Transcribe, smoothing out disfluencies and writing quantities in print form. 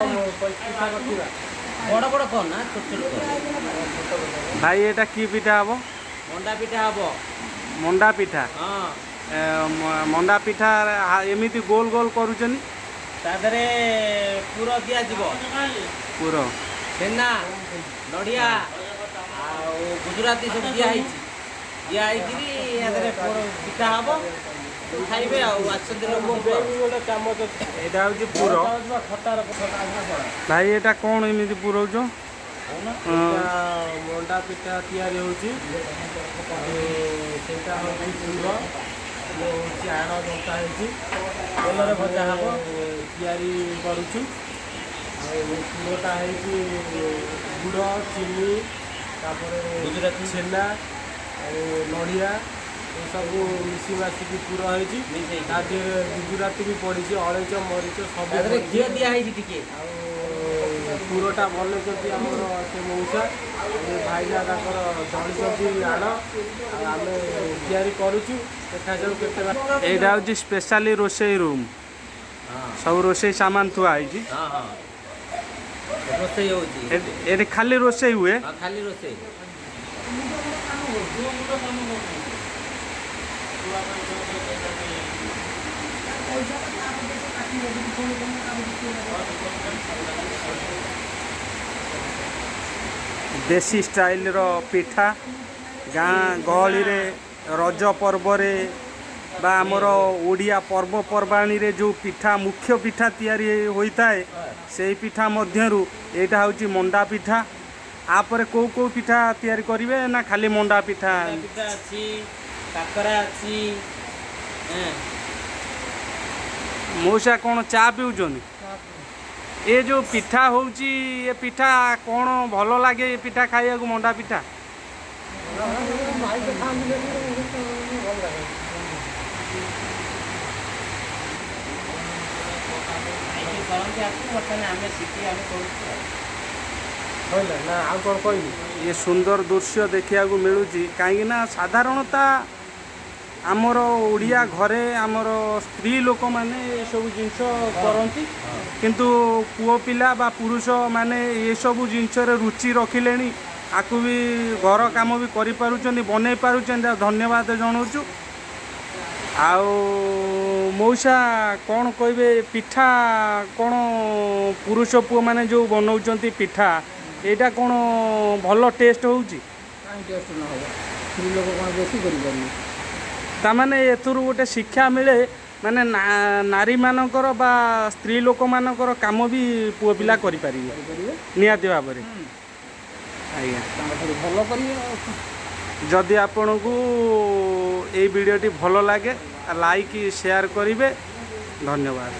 ପିଠା ରଖିବା। ବଡ଼ ବଡ଼ କର ନା, ଛୋଟ ଛୋଟ କର। ଭାଇ, ଏଇଟା କି ପିଠା ହବ? ମଣ୍ଡା ପିଠା ହବ। ମଣ୍ଡା ପିଠା? ହଁ। ମଣ୍ଡା ପିଠା ଏମିତି ଗୋଲ ଗୋଲ କରୁଛନ୍ତି? ତା ଦେହରେ ପୁର ଦିଆଯିବ। ପୁର? ଛେନା, ନଡ଼ିଆ ଆଉ ଗୁଜୁରାତି ସବୁ ଦିଆ ହେଇଛି। ଦିଆ ହେଇକିରି ୟା ଦେହରେ ପୋଡ଼ ପିଠା ହବ, ଖାଇବେ ଆଉ ଆସିଛନ୍ତି ଲୋକଙ୍କୁ ଆଉ। ଗୋଟେ ଚାମଚ। ଏଇଟା ହେଉଛି ପୁର। ଖଟାର। ଭାଇ, ଏଇଟା କ'ଣ ଏମିତି ପୁରଉଛ? ଏଇଟା ମଣ୍ଡା ପିଠା ତିଆରି ହେଉଛି ଆଉ ସେଇଟା ହେଉଛି ପୁର, ଇଏ ହେଉଛି ଆଣ ଜନ୍ତା ହେଇଛି। ତେଲରେ ଭଜା ହବ। ତିଆରି କରୁଛୁ ଆଉ ପୁରଟା ହେଇଛି ଗୁଡ଼, ଚିନି, ତାପରେ ଗୁଜୁରାତି। ଛେନା ଆଉ ନଡ଼ିଆ, ଏସବୁ ମିଶି ମାସିକି ପୁର ହେଇଛି। ମିଶେଇକି। ତା ଦେହରେ ଗୁଜୁରାତି ବି ପଡ଼ିଛି, ଅଳେଇଚ, ମରିଚ ସବୁ ତା ଦେହରେ ପଡ଼ିଛି। ଘିଅ ଦିଆ ହେଇଛି ଟିକେ। ଆଉ ପୁରଟା ବନେଇଛନ୍ତି ଆମର ସେ ମଉସା, ଏ ଭାଇନା ତାଙ୍କର ଦଳିଛନ୍ତି ଆଣ ଆଉ ଆମେ ତିଆରି କରୁଛୁ। ଦେଖାଯାଉ କେତେ ଏଇଟା ହେଉଛି ସ୍ପେଶାଲି ରୋଷେଇ ରୁମ୍। ସବୁ ରୋଷେଇ ସାମାନ ଥୁଆ ହେଇଛି। ହଁ, ରୋଷେଇ ହଉଛି। ଏଠି ଖାଲି ରୋଷେଇ ହୁଏ? ହଁ, ଖାଲି ରୋଷେଇ। ଦେଶୀ ଷ୍ଟାଇଲର ପିଠା ଗାଁ ଗହଳିରେ ରଜ ପର୍ବରେ ବା ଆମର ଓଡ଼ିଆ ପର୍ବପର୍ବାଣୀରେ ଯେଉଁ ପିଠା, ମୁଖ୍ୟ ପିଠା ତିଆରି ହୋଇଥାଏ, ସେଇ ପିଠା ମଧ୍ୟରୁ ଏଇଟା ହେଉଛି ମଣ୍ଡା ପିଠା। ଆପରେ କେଉଁ କେଉଁ ପିଠା ତିଆରି କରିବେ ନା ଖାଲି ମଣ୍ଡା ପିଠା? ମଣ୍ଡା ପିଠା ଅଛି, କାକରା ଅଛି। ମଉସା କ'ଣ ଚା ପିଉଛନ୍ତି? ଏ ଯେଉଁ ପିଠା ହେଉଛି, ଏ ପିଠା କ'ଣ ଭଲ ଲାଗେ ଏ ପିଠା ଖାଇବାକୁ, ମଣ୍ଡା ପିଠା? ଭାଇ ତ ଖାଆନ୍ତି, ଭଲ ଲାଗେ। ଆଇକି କରନ୍ତି ଆକୁ, ବର୍ତ୍ତମାନ ଆମେ ଶିଖି ଆମେ କରୁଛୁ ଆଉ। କହିଲା ନା ଆଉ କ'ଣ କହିବି? ଏ ସୁନ୍ଦର ଦୃଶ୍ୟ ଦେଖିବାକୁ ମିଳୁଛି, କାହିଁକି ନା ସାଧାରଣତଃ ଆମର ଓଡ଼ିଆ ଘରେ ଆମର ସ୍ତ୍ରୀ ଲୋକମାନେ ଏସବୁ ଜିନିଷ କରନ୍ତି, କିନ୍ତୁ ପୁଅ ପିଲା ବା ପୁରୁଷମାନେ ଏସବୁ ଜିନିଷରେ ରୁଚି ରଖିଲେଣି, ଆକୁ ବି ଘର କାମ ବି କରିପାରୁଛନ୍ତି, ବନେଇ ପାରୁଛନ୍ତି, ଆଉ ଧନ୍ୟବାଦ ଜଣାଉଛୁ। ଆଉ ମଉସା କ'ଣ କହିବେ? ପିଠା କ'ଣ ପୁରୁଷ ପୁଅମାନେ ଯେଉଁ ବନଉଛନ୍ତି ପିଠା, ଏଇଟା କ'ଣ ଭଲ ଟେଷ୍ଟ ହେଉଛି? କାହିଁ ଟେଷ୍ଟ ନ ହେବ? ସ୍ତ୍ରୀ ଲୋକ କ'ଣ ବେଶୀ କରିପାରିବେ? ତାମାନେ ଏଥିରୁ ଗୋଟେ ଶିକ୍ଷା ମିଳେ, ମାନେ ନାରୀମାନଙ୍କର ବା ସ୍ତ୍ରୀ ଲୋକମାନଙ୍କର କାମ ବି ପୁଅ ପିଲା କରିପାରିବେ। କରିପାରିବେ। ନିହାତି ଭାବରେ ଆଜ୍ଞା। ତାଙ୍କଠାରୁ ଭଲ କରିବେ ଆଉ କ'ଣ। ଯଦି ଆପଣଙ୍କୁ ଏଇ ଭିଡ଼ିଓଟି ଭଲ ଲାଗେ, ଲାଇକ୍ ସେୟାର କରିବେ। ଧନ୍ୟବାଦ।